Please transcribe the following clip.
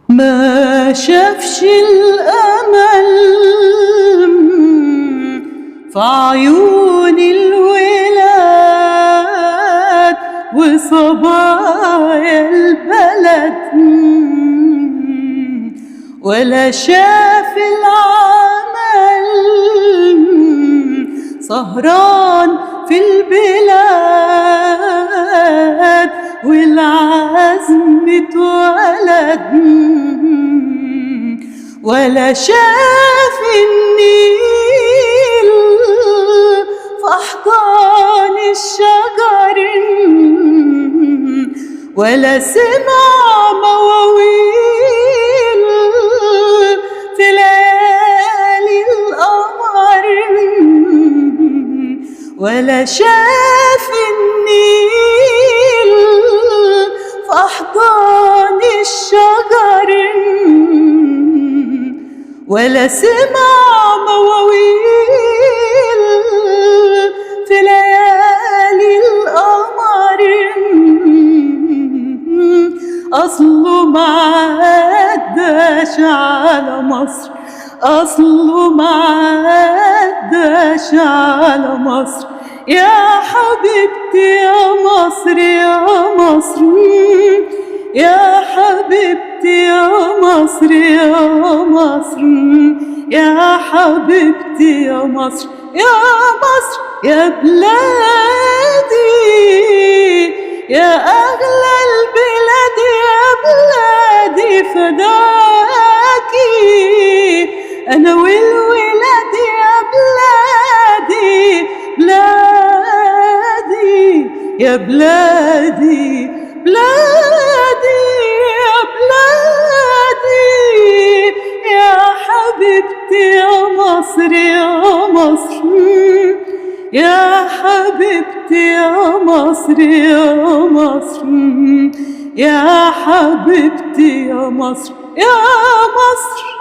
ما شافش الأمل في عيون الولاد وصبايا البلد، ولا شاف العمل سهران في البلاد والعزم اتولد، ولا شاف النيل في أحضان الشجر، ولا سمع مواويل في ليالي القمر، ولا شاف النيل في أحضان الشجر، ولا سمع مواويل في ليالي القمر. أصله ما عداش على مصر، أصله ما عداش على مصر. يا حبيبتي يا مصر، يا مصر، يا حبيبتي يا مصر، يا مصر، يا حبيبتي يا مصر، يا مصر، يا بلادي، يا أغلى البلاد، يا بلادي فداكي أنا والولاد، يا بلادي، بلادي، يا بلادي، بلادي، يا بلادي، يا حبيبتي يا مصر، يا مصر، يا حبيبتي يا مصر، يا مصر، يا حبيبتي يا مصر، يا مصر.